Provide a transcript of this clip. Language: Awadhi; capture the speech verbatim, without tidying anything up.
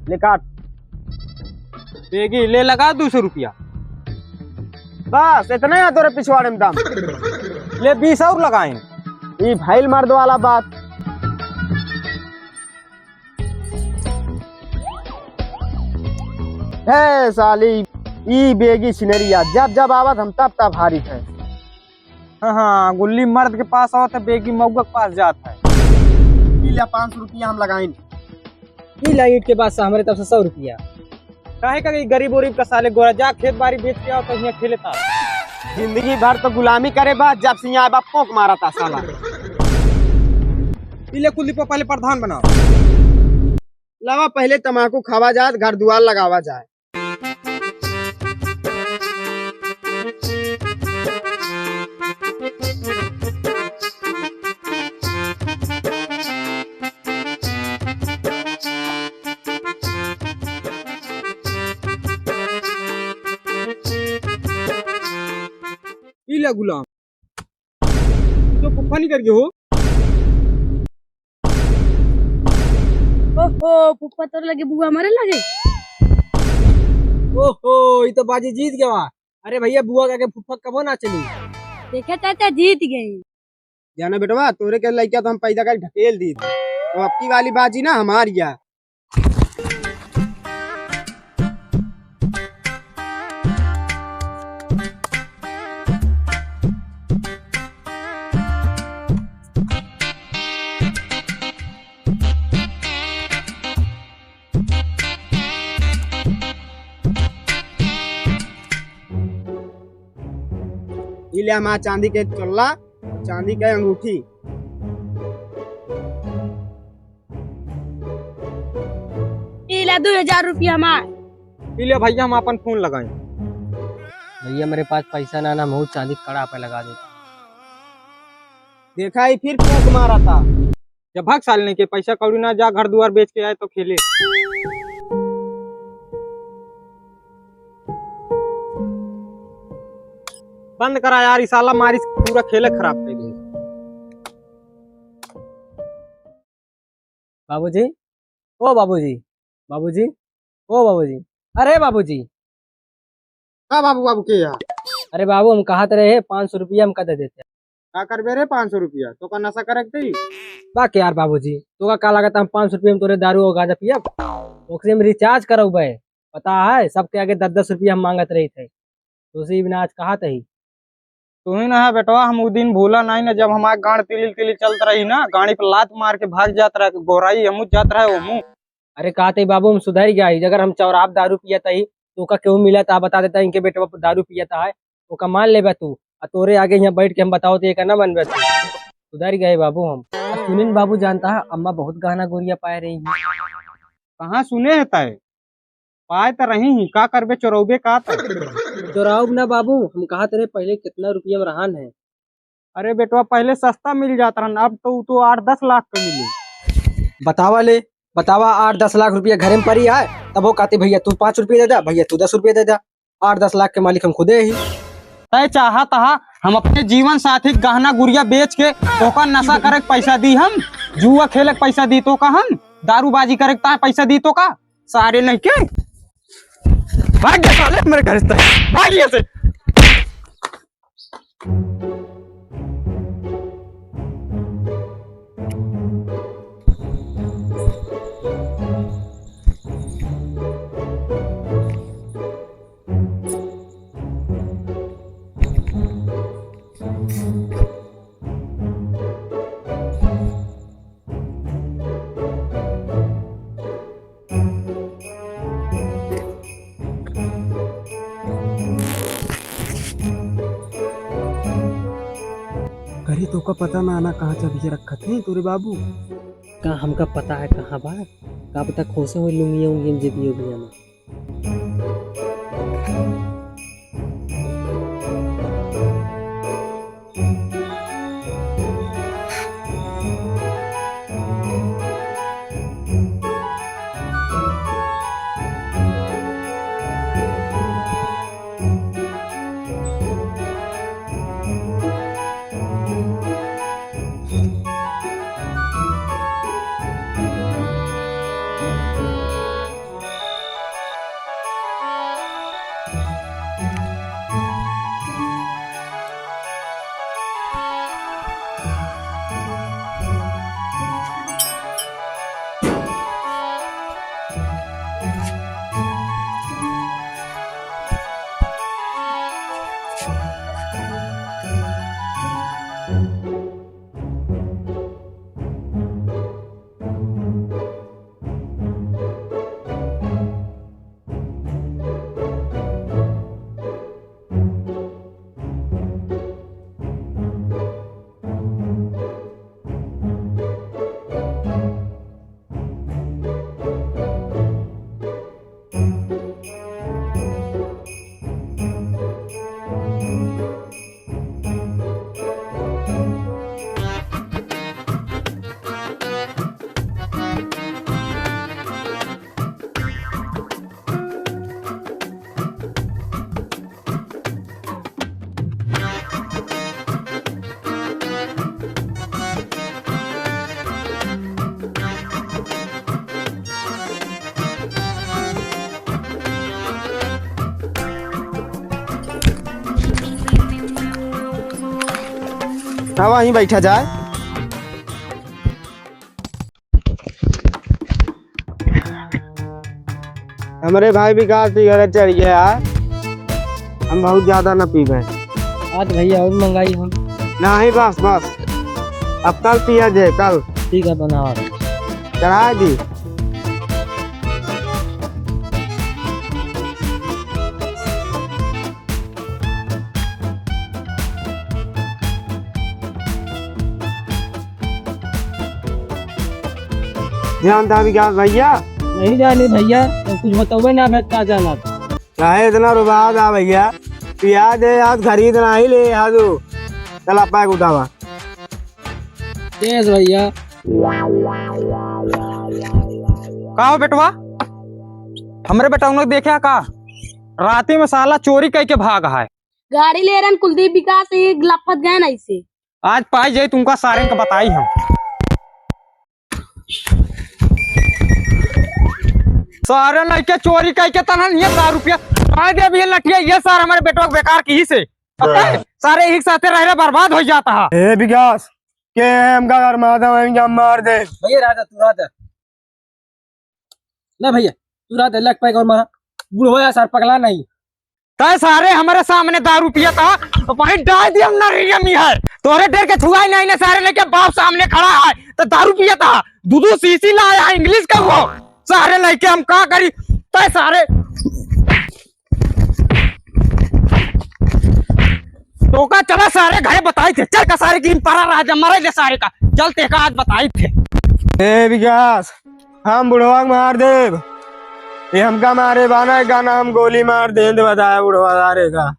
ले काट। बेगी, ले लगा दू सौ रुपया। बस, इतना है तोरे पिछवाड़े में दाम। ले बीस और लगाइन। ई भइल मर्द वाला बात। हे साली, ई बेगी छिनरिया जब जब आवत हम तब तब हारित है। हाँ, हाँ, गुल्ली मर्द के पास आवत है, बेगी मउगा के पास जात है। ई ले पाँच सौ रुपया हम लगाइन। ई ला ईंट के बादशाह हमरे तरफ से सौ रुपया। काहे का ई गरीब उरीब का साले गोरा, जा खेत बारी बेच के आओ तो हियाँ खेले ता। जिंदगी भर तो गुलामी करे बा, जब से हियाँ आए बा पोंक मारा ता साला। ई ले कुलदीप पहले प्रधान बनाओ। लावा पहले तमाकू खावा जात, घर दुआर लगावा जाए। ई ले गुलाम, तो फुफा नहीं कर गए हो? ओहो, फुफा तोरे लगे बुआ मरे लगे। ओहो, ई तो बाजी जीत गवा। अरे भइया, बुआ का के फुफा कबो ना चली। देखे चाचा, जीत गए। जाना बेटवा, तोरे के लइका तो हम पैदा कर ढकेल दी थी, तो अबकी वाली बाजी ना हमारी है। ई ले हमार चांदी के चोला, चांदी के अंगूठी। ई ला दो हजार रुपया हमार। ई ले भइया, हम आपन फोन लगाई। भइया, मेरे पास पैसा ना, ना, हम चांदी के कड़ा पे लगा देते। देखा, ई फिर पोंक मारा ता। जब भाग साले नहीं के पैसा कौड़ी ना, जा घर दुआर बेच के आए तो खेले। बंद करा यार, ई साला मारिस पूरा खेले खराब कर दे। बाबूजी, ओ बाबूजी, बाबूजी, ओ बाबूजी, अरे बाबूजी। का बाबू, बाबू के या? अरे बाबू, हम कहत रहे, पाँच सौ रुपया हमका दे देते। का करबे रे पाँच सौ रुपया? तोका नशा करे के देई? बा के यार बाबूजी, तोका का लागत हम पाँच सौ रुपया में तोरे दारू और गांजा पियब? ओकरे में recharge करौबे। पता है, सबके आगे दस दस रुपया हम मांगत रही थे। तुसी बिना आज कहा तही। तू ही ना है बेटवा, हम उ दिन भूला नहीं ना, जब हमारे गांड तिलिल तिलिल चलत रही ना, गाड़ी पर लात मार के भाग जात रहे, गोराई हमू जात रहे ओमू। अरे कहते बाबू, हम सुधर गया ही। अगर हम चौराहा पे दारू पियत ही, तो ओका केहू मिलत आ, बता देता इनके बेटवा दारू पियत है, ओका मान लेबे तू। आ तोरे आगे यहाँ बैठ के हम बताओ तो एका ना मानबे तू। सुधर गए बाबू हम। आ सुनिन बाबू, जानता है अम्मा बहुत गहना गुरिया पाए रही है। कहाँ सुने है तय? पाए त रही ही, का करबे, चोरौबे का त? चोराउब ना बाबू, हम कहत रहे पहले कितना रुपया में रहन है। अरे बेटवा, पहले सस्ता मिल जात रहन, अब तो उ तो आठ दस लाख के मिली। बतावा ले, बतावा, आठ दस लाख रुपया घरे में परी आए, तब वो कहते, "भइया तू पाँच रुपया दे दा, भइया तू दस रुपया दे दा।" आठ दस लाख के मालिक हम खुदे ही। तय चाहत हा हम अपने जीवन साथी के गहना गुरिया बेच के ओकर नशा करे के पैसा दी, हम जुआ खेले के पैसा दी तो का, हम दारूबाजी करे के ताय पैसा दी तो का? सारे नहीं के। भाग जा साले मेरे घर से, भाग यहाँ से। घरे तोका पता ना, ना कहाँ चाबिया रखत हैं तोरे बाबू। का हमका पता है कहाँ बा? का पता खोसे होई लुंगिया उंगिया में, जेबिया उबिया में। अब वहीं बैठा जाए। हमरे भाई विकास के घरे चढ़ गया है, हम बहुत ज्यादा न पीबे। आज भैया और मंगाई हम। नहीं, बस, बस, अब कल पिया जे, कल। ठीक है, बनावा। चढ़ा दी। जानता विकास भैया? नहीं जानी भैया, तो कुछ बतौबे ना, मैं का जाना। काहे इतना रुबाब आ भैया? पिया दे, आज खरीद ना ही ले, आज चला पैक उठावा। देस भैया। का हो बेटवा, हमरे बेटवा उन्हें देखे का? राती में साला चोरी कई के भाग है। गाड़ी ले रहन कुलदीप विकास, ये लफत गए ना इसे। आज पाई जाई तुमका सारे का बताई हम। सारे लइके चोरी कई के तनन ये दारू पिया। पाई दे भी ये लठिया, ये सार हमरे बेटवा के बेकार की ही से। पता है? सारे एक साथे रह रहे बर्बाद हो जाता है। ए विकास, के हमका घर माता वहीं का मार दे। भैया राजा, तू राजा। ना भैया, तू राजा, लग पैक और मारा। बुढ़वा यार सार पगला नहीं। तय सारे हमारे सामने दारू पिया था, तो वहीं डाल दिया हम ना रियम ही है। तोरे डर के छुआ ही नहीं ने सारे लेके बाप सामने खड़ा है, तो दारू पिया था, दू दू सीसी लाया है इंग्लिश का वो। सारे लेके हम का करी? तय सारे तो का चला सारे घरे बताई थे, चल का सारे की परा राजा मरे ले सारे का, चल ते का आज बताई थे। ए विकास, हम बुढ़वा के मार देब। ये हमका मारे बाना गाना, हम गोली मार दे, बताया बुढ़वा सारे का।